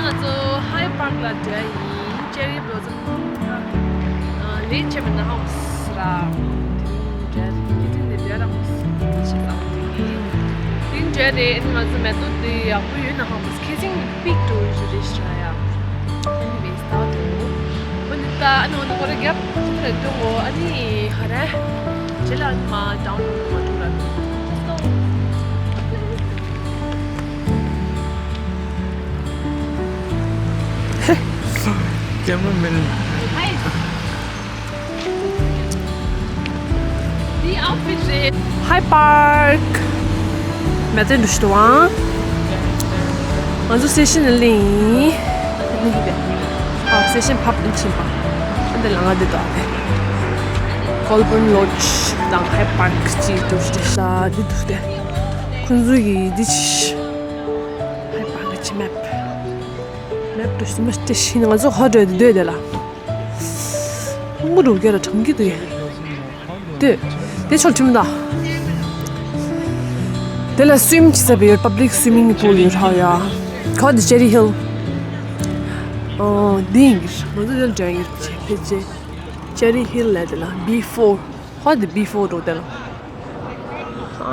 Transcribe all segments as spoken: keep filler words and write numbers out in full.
ང་ཚོ་Hyde Park ལ་འགྲོ་ཡ་ཡིན། Cherry Blossom ལེན་བྱས་པ་ན་ཧོམ་སི་ར། དེ་རིང་འགྲོ་ཡ་དེ་རིང་འགྲོ་ཡ་ར་ཧོམ་སི་ཆེ་ཙང་དེ་ཡིན། དེ་རིང་འགྲོ་ཡ་རེད། ཨ་ནི་ང་ཚོ་མེ་ཏོག་དེ་ཡག་པོ་ཡོད་ན་ཧོམ་སི་ཁེ་སིང་པིག་ཏུ་ཞུ་རེ་ཞུ་ར་ཡ། Anyways ད་དུ་འོ་ནི་ད་ཨ་ནི་འོ་ནི་ཁོ་ར་རྒྱབ་ཁོ་ར་འདུག་འོ་ཨ་ནི་ཧ་ར་ཇེ་ལ་ཨ་ནི་མ་download མ་འདུག་ར། Let's go. Cameraman. Hi. འདི་outfit རེད། Hyde Park མེ་ཏོག་འདུ་ཤི་དུ་ཝང་། ང་ཚོ་སི་ཊེ་ཤན་ལ་ཡིན། ཨ་སི་ཊེ་ཤན་ཕབ་ཨིན་ཕྱིན་པ། ཨ་འདི་ལ་ང་འདི་དོ་ཨ་ཕེ། Goulburn Lodge དང་Hyde Park གཅིག་འདུ་ཤི་དེ་ཤ་འདི་འདུ་ཤི་དེ། ཁོང་ཚོ་གི་འདི་ཆི། Hyde Park གི་ཆི་མེབ། མེབ་འདུ་ཤི་མ་ཤི་དེ་ཤི་ང་ཚོ་ཧོ་འདྲ་འདི་འདོད་དེ་ལ། ཧུང་གུ་རུ་རྒྱ་ལ་གྲང་གི་འདུག་ཡ། དེ། དེ་ཆོར་ཁྲིམས་ད། དེ་ལ་སུའིམ་བྱེད་ས་བེ་ཡོད། Public swimming pool ཡོད་ཧ་ཡ། ཁ་དེ་Cherry Hill ཨོ་འདི་ཡིན་གྱི། ང་ཚོ་དེ་ལ་འགྲོ་ཡིན་ཕལ་ཆེར། Cherry Hill ལ་དེ་ལ་B four ཁ་དེ་B four འགྲོ་དེ་ལ།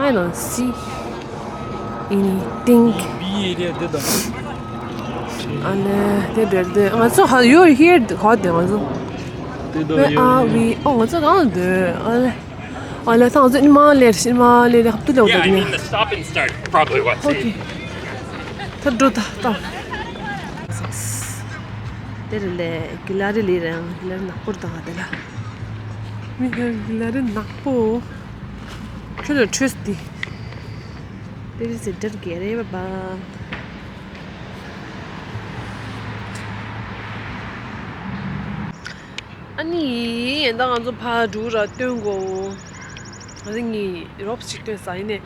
I don't see anything. B area དེ་དང་། ཨ་ལེ་དེ་འདྲ་དེ་ང་ཚོ་ཧ་you're here ཁ་དེ་ང་ཚོ། དེ་དང་Where are we? ཨོ་ང་ཚོ་གང་འདུག་ཨ་ལེ། ཨ་ལེ་ཐང་ཚོ་ཉི་མ་ལེར་ཉི་མ་ལེར་ཧབ་ཏུ་ལེ་འོ་ད་ཉི་མ། Okay. ད་འགྲོ་ད་ད། དེ་རེད་ལེ། གི་ལ་རི་ལི་རང་གི་ལ་རི་ནག་པོ་དང་དེ་ལ། མི་ཧེ་གི་ལ་རི་ནག་པོ། ཁྱོད་ལ་ཁྲོས་ཏི། དེ་རི་སེ་འདྲར་གེ་རེ་བ་བ། ཨ་ནི་ཡིན་ད་ང་ཚོ་ཕར་འགྲོ་ར་སྟོན་གོ་ང་ཚོ་ངའི་རོབ་ཅིག་སྟོན་ས་ཡིན་ནས།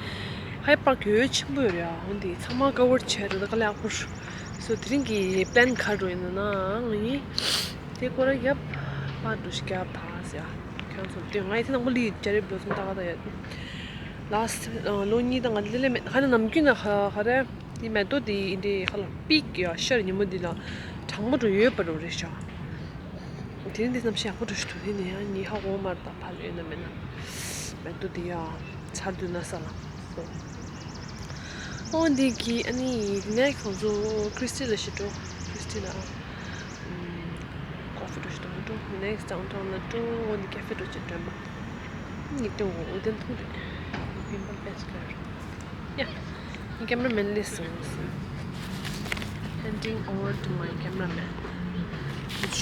Hyde Park ཡོད་ཆེན་པོ་ཡོད་རེད་ཨ། འོན་ཏེ་ཚང་མ་cover བྱས་འགྲོ་ད་དཀའ་ལས་ཁག་པོ་རེད། So དེ་རིང་གི་plan ག་རེ་ཡིན་ན་ང་ཡིན་དེ་སྐོར་ར་རྒྱབ་ཕར་འགྲོ་ཞིག་རྒྱབ་ཕར་ཟེར་ཡ། ཁྱོད་ཚོ་སྟོན་ང་ཡི་དེ་ནང་པོ་ལི་Cherry Blossom ད་ག་ད་ཡོད། Last ལོ་གཉིས་ད་ང་ལི་ལི་མེད་ཧ་ན་ནམ་རྒྱུན་ན་ཧ་ཧ་རེ། དེ་མེ་ཏོག་དེ་ཡིན་དེ་ཧ་ལ་པིག་ཡ་ཤར་ཉིན་མོ་འདི་ལ་གྲང་མོ་འགྲོ་ཡོད་པ་རུ་རེད་ཤག་དེ་རིང་འདི་གནམ་གཤིས་ཡག་པོ་འགྲོ་ཞིག་འདུག་དེ་ནས་ཡང་ཉི་ཧ་འོ་མར་དང་ཕ་ལ་ཡོད་ན་མེད་ན་མེད་དུ་དེ་ཡ་ཚར་དུས་ན་ས་ལ་སོ། ཨོ་འདི་གི་ཨ་ནི་next ང་ཚོ་Christie ལ་ཞིག་འགྲོ། Christie ལ་coffee འགྲོ་ཞིག་འགྲོ་འགྲོ། Next downtown ལ་འགྲོ། ཨོ་འདི་cafe འགྲོ་ཅིག་འགྲོ་མ། ཉིད་དུ་འོ་དེ་མཐོང་རེད། Remember best girl. Yeah. Cameraman listens. Handing over to my cameraman. Let's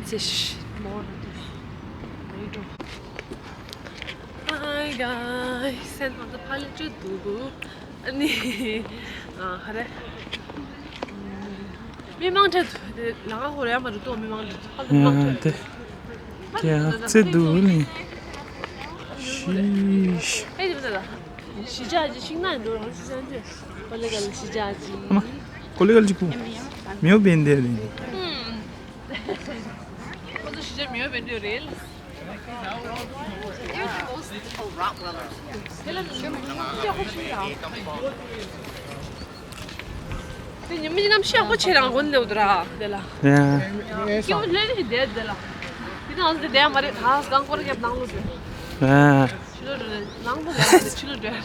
see. More. Hi guys. Sen fazla paylaşıyordu bu. Ani. Ah, hare. མི་མང་ཁྲོད་དུ་ལང་ཧོ་རེ་མ་རུ་ཏོ་མི་མང་ཁྲོད་དུ་ཧ་ལམ་མང་ཁྲོད་དུ། ཀྱ་ཙེ་དུ་ནི། ཤིས། ཨེ་དེ་མི་ད། ཤི་ཇ་ཇི་ཤིང་ན་འདོར་ཧ་ཤི་ཇ་ཇི། པ་ལེ་ག་ལ་ཤི་ཇ་ཇི། ཨ་མ། ཀོ་ལེ་ག་ལ་ཅི་ཀུ། མིའོ་བེན་དེ་རེད། ཁོ་ཚོ་ཤི་ཇ་མིའོ་བེན་དེ་རེད། དེ་ལ་ཉི་མ་ཅི་ནམ་ཤི་ཡག་པོ་ཆེ་རང་གོན་ལེ་འདུག་ར་དེ་ལ། ཡ། སྐྱིད་པོ་ལྷན་རྒྱས་བསྡད་དེ་ལ། དེ་ནང་དེ་བསྡད་མ་རེད་ད་གང་སྐོར་རྒྱབ་ནང་ལོགས་དེ། ཡ། ཕྱི་ལོགས་རེད་ནང་ལོགས་ལ་ཕྱི་ལོགས་རེད།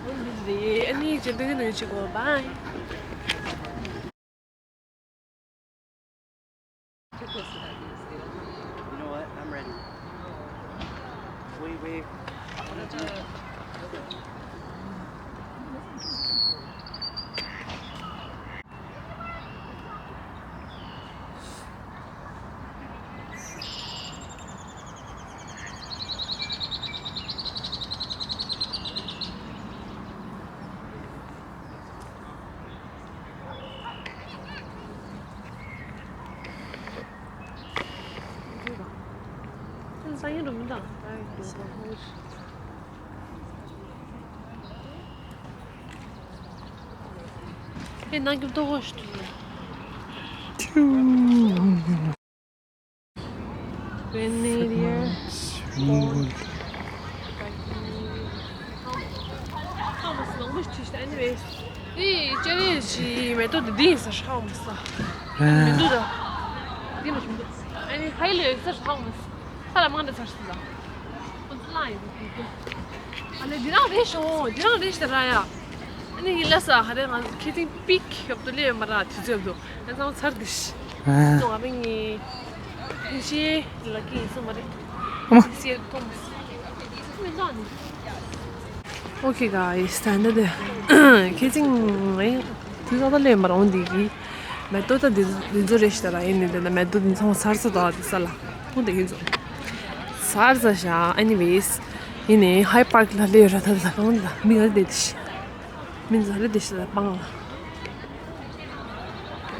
འོན་ཏེ་རེད་ཨ་ནི་ཇེ་འདི་གི་ནང་ཆུ་གོ་བའི། You know what? I'm ready. Wait, wait. I wanna do. Grenadier Fort. Anyways, ཨི་ཅེ་རི་ཞིག་མེ་ཏོག་འདི་འདི་ཡིན་ས་ཧྲ་མི་ས། མེ་ཏོག་ད། འདི་མ་ཞིམ་འདུག་ཨ་ནི་ཧའི་ལེ་ཡོད་ས་ཧྲ་མི་ས། ས་ལ་མང་དྲགས་ཚར་སོང་ད། ཁོ་ཚོ་ལ་ཡིན་འདུག་ཨ་ལེ་འདི་རང་རེད་ཤོང་འདི་རང་རེད་ཤི་ད་ར་ཡ། ཨ་ནི་ཡིན་ལ་ས་ཧ་རེ་ང་ཁེ་ཐིང་པིག་ཡོད་དུ་ལེ་ཡོད་མ་ར་དུས་ཚོད་འདུག་ཨ་ཚང་ཚར་འདི་ཤི། ཨ། ང་རང་ངི་ཕན་ཆེ་ལ་ཀི་ཡིན་ས་མ་རེད། ཨ་མ། ཕན་ཆེ་ཐོང་མི་ས། མི་འདང་ནི། Okay, guys, ད་ནི་དེ་ཁེ་ཅིང་ངའི་དུས་ཚོད་ལས་མ་རུང་འདི་གི་མེ་ཏོག་ད་འདི་འདི་ཚོ་རེ་ཞིག་ད་ར་ཡིན་ནི་འདི་ན་མེ་ཏོག་འདི་ཚང་མ་ཚར་ཚར་ད་འདི་ས་ལ་ཁོང་དེ་ཡིན་ཚོ་ཚར་ཚར་ཤག Anyways, ཡིན་ནི་ཧའི་པར་ལ་སླེབས་ཡོད་ར། ད་ད་གང་ད་མི་ག་རེ་བསྡད་དེ་ཤི་མི་ཚ་རེ་བསྡད་ཤི་ད་སྤང་ལ།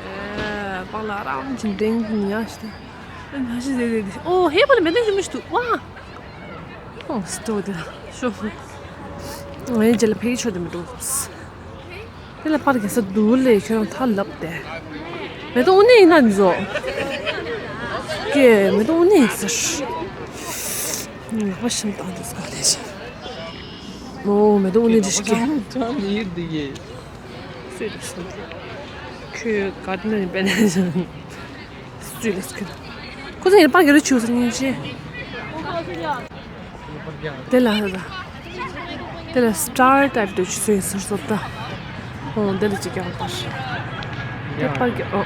ཨེ། པཱ་ལགས་རང་གཅིག་འདྲེན་གྱི་ཉག་ཞིག་དང་། ཨེ། ཕ་ཤི་ཟེར་ཟེར་ཏེ། ཨོ། ཧེ། པཱ་ལགས་མེ་ཏོག་ཞིམ་པོ་ཞིག་འདུག་ཝ། ཨོ། སི་ཏོ་དེ་ལ་ཤོག་ངའི་རྗེས་ལ་ཕེབས་ཆོག་དེ་མི་འདུག་དེ་ལ་པར་གྱི་ས་འདུག་ལས་ཁྱོད་རང་ཐ་ལབ་སྟེ། མེ་ཏོག་དངོས་གནས་ཡིན་ན་འདི་ཚོ། ཀྱེ། མེ་ཏོག་དངོས་གནས་ཡིན་ཟེར། ངག་པ་ཤིན་ཏུ་འདི་ཚོ་ག་ལས་བྱུང་། ཨོ། མེ་ཏོག་དངོས་གནས་འདི་ཞིག་གི། ཁྱོད་ག་དེ་ནས་པེ་ནས་བཞག་སུས་ལས་ཀྱི། ཁོ་ཚོ་ཡིན་པ་གི་རུ་ཆུ་སོ་ཉིན་ཤེས། དེ་ལ་ཧ་ད། དེ་ལ་སི་ཊར་ཊའིབ་དུ་ཆུ་སོ་ཡིན་ཟེར་སོ་ད། ཨོ། དེ་ལ་ཅི་ཀྱང་པར། དེ་པར་གྱི་ཨོ།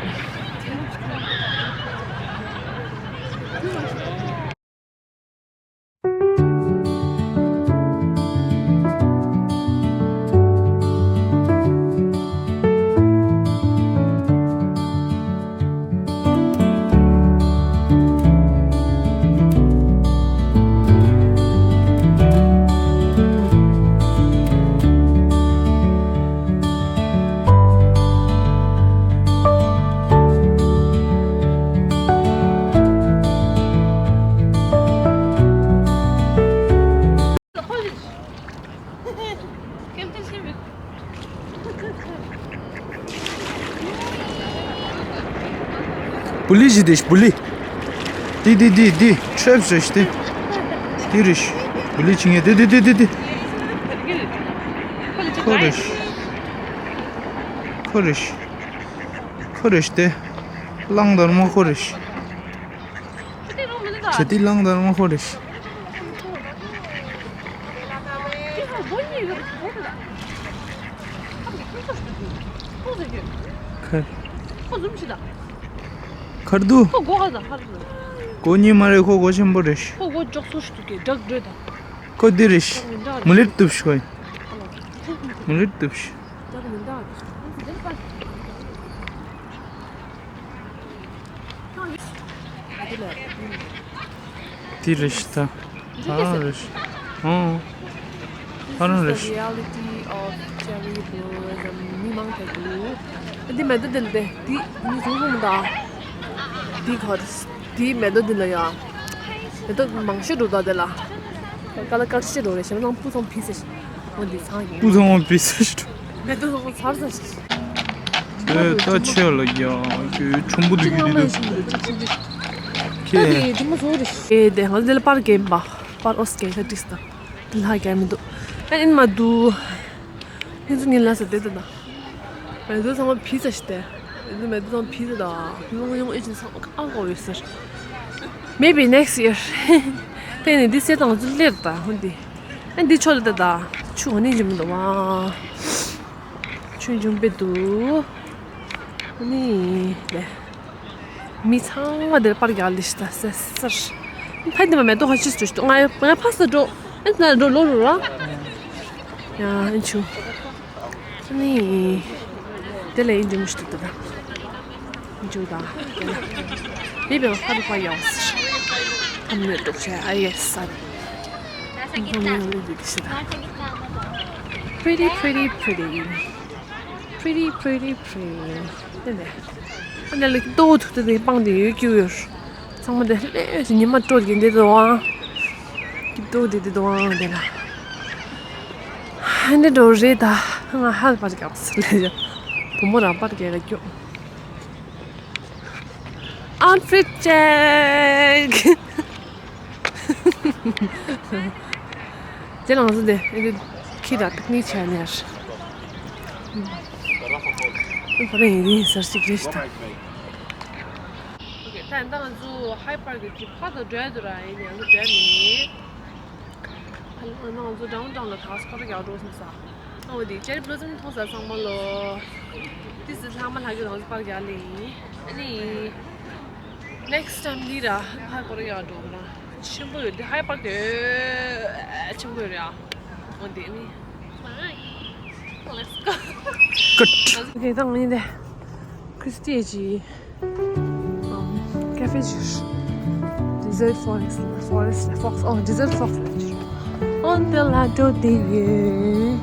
བུ་ལི་ཞིག་དེ་བུ་ལི། དེ་དེ་དེ་དེ་ཁྲེབ་རེ་ཞིག་དེ། དེ་རེ་ཞིག་བུ་ལི་ཆིང་ཡ་དེ་དེ་དེ་དེ་དེ། ཁོ་རེ་ཞིག་ཁོ་རེ་ཞིག་ཁོ་རེ་ཞིག་དེ། གླང་དར་མ་ཁོ་རེ་ཞིག་ཇ་ཏི་གླང་དར་མ་ཁོ་རེ་ཞིག་ཁར། ཁར་དུ། ཁོ་གོ་ག་ཟ་ཁར་དུ། གོ་གཉིས་མ་རེད། ཁོ་གོ་ཆེན་པོ་རེད། ཁོ་གོ་ཅོག་ཚོ་ཞིག་དུ་གེ་ཌག་འགྲོས་དང་། ཁོ་འདི་རེད། མུ་ལིར་གཏུབ་ཤོད། མུ་ལིར་གཏུབ་ཤོད། དེ་རེད་ཤི་ད། ཨ་རེད་ཤི། ཨོ། ཨ་རང་རེད་ཤི། Reality of cherry blossom. མི་མང་དེ་འདུག་འདི་མེ་ཏོག་འདི་འདི་འདི་མི་ཟུང་ཟུང་ད། འདི་ག་འདི་མེ་ཏོག་འདི་ལ་ཡ། མེ་ཏོག་མང་ཤོས་འདུག་ད་དེ་ལ། ཀ་ལ་དཀར་ཤོས་འདུག་རེད། ཞེ་མ་ནང་སྤུ་ཚང་ཕི་སེ་ཤི། འོ་འདི་ཚང་གི། སྤུ་ཚང་འོ་ཕི་སེ་ཤི། མེ་ཏོག་ཚང་ཚར་ཚར་ཤི། ཨེ་ད་ཆེ་ལ་ཡ་ཁྱོད་ཆུང་པོ་འདུག་གི་འདུག་ཁྱོད་ཆུང་པོ་འདུག་ཁྱོད་ཆུང་པོ། ཁྱེད། ཨེ་དེ་མ་བཟོ་རེད། ཨེ་དེ་ང་ཚོ་དེ་ལ་པར་གྱིན་པ། པར་ཨོ་སི་ཀེ་ས་ཏིས་ད། དེ་ལ་གྱིན་མི་འདུག་ཨེ་ཨིན་མ་འདུག་ཁྱེད་ཚོ་ཉིན་ལ་ས་དེ་ད་ད། མེ་ཏོག་ཚང་མ་ཕི་ས་ཤི་དེ། མེ་ཏོག་མེ་ཏོག་ཚང་མ་ཕི་ས་ད། ཡོང་ཡོང་ཨེ་ཅིན་ཚང་མ་ཨ་གོ་ཡོད་ཟེར། Maybe next year. དེ་ནི་འདི་སེ་དང་ཚོ་སླེབས་ད་ཧུན་དེ། ཨ་འདི་ཆོ་ལ་ད་ད། ཆུ་འོ་ནི་ཡིན་མི་འདུག་བ། ཆུ་འབྱུང་པོ་འདུག་ཨ་ནི་ལེ། མི་ཚང་མ་དེར་པར་རྒྱག་ལེ་ཤི་ད་སེ་སར། ཕན་དེ་མ་མེ་ཏོག་ཧ་ཤི་སུ་ཤི་ང་ང་ཕ་ས་འགྲོ། ཨེ་ན་འགྲོ་ལོ་རུ་ར། ཡ་ཨེ་ཆུ། ཨ་ནི། དེ་ལས་ཨིན་འགྲོ་མི་ཤི་ད་ད། འཇུ་དང་། མི་བེ་ཧ་རུ་པ་ཡོང་སི། ཁམ་ནུ་འདུག་ཤ་ཨ་ཡེ་སི་ཨ། ཁམ་ནུ་འདུག་ཤ་ད། Pretty, pretty, pretty. Pretty, pretty, pretty. དེ་ནས། ཨ་ནི་ལིག་ཏོ་ཐུག་ཏུ་དེ་སྤང་དེ་ཡོད་ཀྱི་ཡོད། ཚང་མ་དེ་ལས་ཉི་མ་དྲོ་གི་འདི་དུ་ཨང་། ཀི་ཏོ་དེ་དེ་དུ་ཨང་དེ་ལ། ཧ་འདི་འགྲོ་རེད་ད། ང་ཧ་པར་རྒྱག་སི་ལས་ཡ། བུ་མོ་རང་པར་རྒྱག་ག་སྐྱོ། Outfit check. དེ་ལང་ཚོ་དེ་ཨེ་འདི་ཁྱི་དང་པིག་ནིག་བྱས་ནས། ཁོ་རང་ཡིན་རིང་ཟེར་ཞིག་རེད་ཤག་ད་ད་ང་ཚོ་ཧའི་པར་གི་ཅི་ཕ་དང་འགྲོ་ཡ་འདུག་ར། ཡིན་ནའང་ང་ཚོ་འགྲོ་ཡ་མེད། ཨ་ལ་ང་ཚོ་ཌའོན་ཊའོན་ལ་ཐག་སྐོར་རྒྱག་འགྲོ་སོང་ས། ཨ་འོ་དེ་ཅེ་རི་བྷི་ལོ་ཛམ་མཐོང་ས་ཚང་མ་ལོ། ཏི་སི་ལྷག་མ་ལྷག་གི་ང་ཚོ་པར་རྒྱག་ལེ་ཡིན། ཨ་ནི། next time འདི་ར་ཧ་གོ་ར་ཡག་འགྲོ་གི་ར། ཆེན་པོ་ཡོད་དེ་ཧའི་པར་དེ་ཆེན་པོ་ཡོད་ར། འོ་དེ་ནི། Let's go. Good. Okay, ད་ངས་འདི་ཁྲིས་ཊི་ཡེ་ཅི་ཀེ་ཧྥེ་ཅིག Desert Fox, Forest Fox, oh, Desert Fox. འོ་འདི་ལ་འགྲོ་དེ་ཡོད།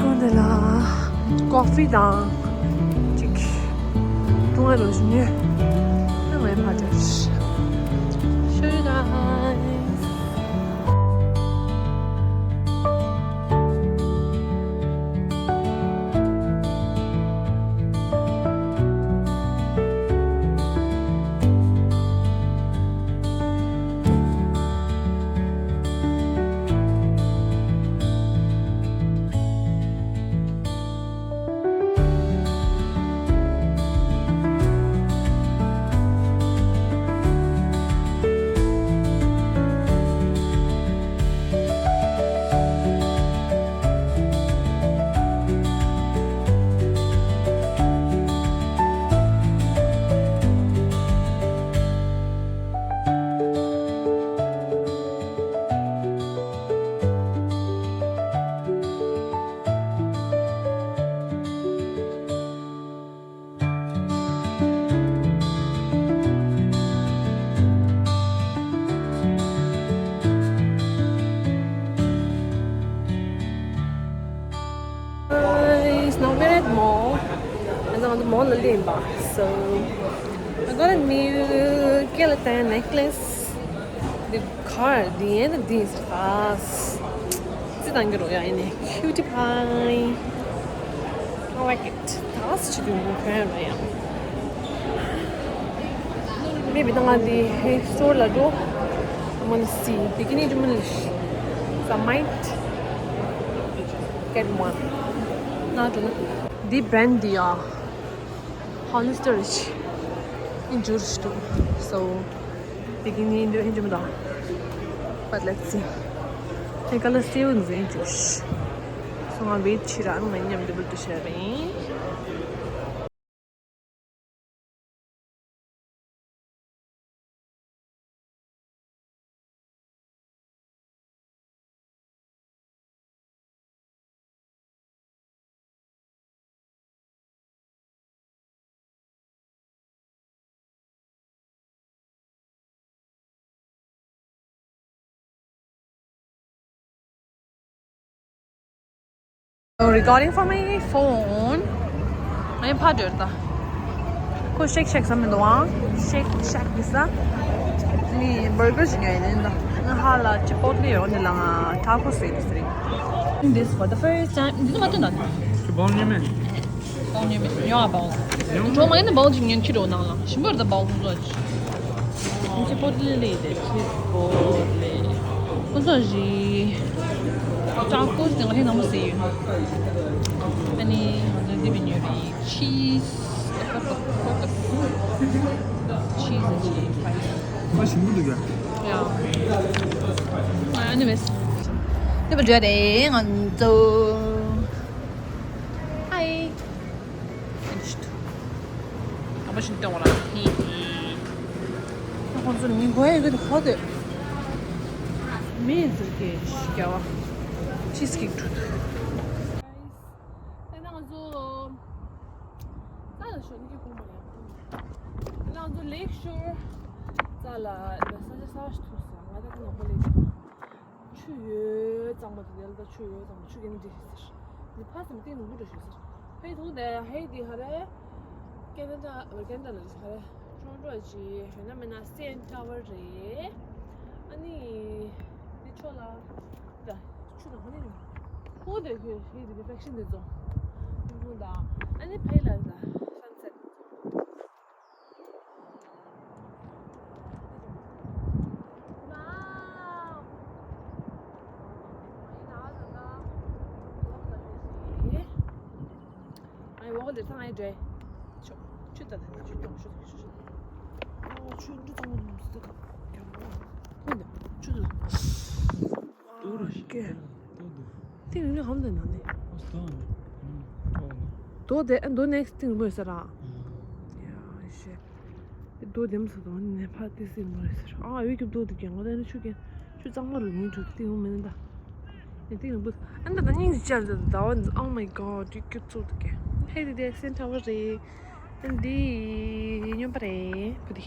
འོ་འདི་ལ་ཀོ་ཧྥི་དང་ཅིག་བཏུང་བ་རོ་ཞིག་ཉོས། ཨ་མའི་ཕ་ཏྲ། Show you guys. Guys, now we're at mall. And on the mall, so I got a new skeleton necklace. The card, the end of this class. Sit down, girl. Yeah, in a cutie pie. I like it. That's to do with her, yeah. Maybe the one the store la do. I'm gonna see. Bikini to English. So I might get one. Not enough. The brand the uh, Hollister is in Jurstu. So, beginning in the Hindu. But let's see. The color still in the English. So, I'm wait chira, I'm going to share. Recording for my phone. ཨེ་ཕ་འདྲེར་ད། ཁོ་ཤེག་ཤེག་ཟ་མི་འདུག་ཨང་། ཤེག་ཤེག་གི་ས། ནི་བར་གར་ཞིག་ཉོས་ཡིན་ད། ང་ཧ་ལ་ཅི་པོ་ཏི་ལེ་ཡོང་ནི་ལ་ང་ཐ་ཁོ་ཟེར་དུ་ཟེར། This for the first time. འདི་ཚོ་མ་སྟོན་ད། ཁྱོད་བང་ཉོས་མེད། བང་ཉོས་མེད། ཉོ་ཨ་བང་། ཉོ་མ་ཡིན་ན་བང་ཅིག་ཉོན་ཁྱི་རོ་ནང་ལ་ཞིམ་པར་ད་བང་ཁོ་ཚོ་ཅི། ཅི་པོ་ཏི་ལེ་ལེ་དེ་ཅི་པོ་ཏི་ལེ། ཁོ་ཚོ་ཞི། ཅག་ཀོ་སི་ང་ཧེ་ནང་མོ་ཟེར་ཡོད། ཨ་ནི་ང་ཚོ་འདི་བི་ཉོས་རེད། Cheese. Cheese, cheese. ཁོ་ཞིམ་པོ་འདུག་ཡ། Yeah. Anyways. དེ་བ་འདྲ་རེད་ང་ཚོ། Hi. ཨ་མ་ཤིན་ཏུ་བ་ལ། ཧི་ཧི། ཁོང་ཚོ་མི་གོ་ཡ་གི་ཧོ་དེ། མི་ཟེར་གི་ཤི་ཀ་བ། ཅིས་ཀིག་ཐུ། ད་ང་ཚོ་རྩྭ་ལ་ཞོན་གྱི་གོ་མ་ཡ། ད་ང་ཚོ་ལེག་ཤོར་རྩྭ་ལ་ས་ཆ་གསར་པ་ཞིག་ཐུག་སོང་། ང་ད་ཁ་ནང་པོ་ལེག་ཤོར། ཆུ་ཡོད་ཙང་མ་དེ་ལ་ད་ཆུ་ཡོད་ཙང་མ་ཆུ་གན་འདྲེ་ཟེར། འདི་ཕ་སམ་ཏིང་ནུ་འདྲ་ཞིག་ཟེར། ཧེ་ཐུང་དེ་ཧེ་འདི་ཧ་རེ། ཀེ་ན་ཌ་ཀེ་ན་ཌ་ལ་ཧ་རེ། ཀྲོན་ཊོ་ཅི་ཧེ་ན་མེ་ན་སི་ཨེན་ཊ་ཝར་རེད། ཨ་ནི་འདི་ཕྱོགས་ལ་ད་ཆུ་དང་ཧ་ནི་ཁོ་དེ་ཁོས་ཧེ་འདི་རི་ཕེག་ཤན་དེ་ཚོ་ཐུང་ཐུང་དང་ཨ་ནི་ཕེ་ལ་ད་སན་སེ་ཊ། Wow. ཚང་ཨེ་འདྲེ། ཆུ་ཆུ་ད་ད་ཆུ་ཏོང་ཆུ་ཆུ་ཆུ། ཨོ་ཆུ་འདི་ཚང་མ་ནུས་ཏེ་ད། ཡང་ཆུ་ད། ཨོ་ཀེ། ཏིང་རིང་ལ་ཧམ་ད་ན་ནི། རྡོ་དེ་རྡོ་ནེག་སི་ཏིང་རིང་ལ་ས་ར། ཡ་ཤེ། རྡོ་དེམ་ས་དང་ནེ་ཕ་ཏི་སི་མོ་རེ་ཟེར། ཨ་ཡོད་ཀྱི་རྡོ་དེ་ཀྱང་ང་ད་ནི་ཆུ་ཀྱང་ཆུ་གཙང་མ་རུ་མིན་འགྲོ་ཏིང་རིང་མིན་ད། ནི་ཏིང་རིང་པོ། ཨ་ད་ད་སྙིང་རྗེ་ཅན་ད་ད་བ། Oh my god, you cute so ད་ཀྱེ། ཧེ་དེ་དེ་སེན་ཊ་བ་རེད། ཨ་འདི་སྨྱོན་པ་རེད་བུ་དེ།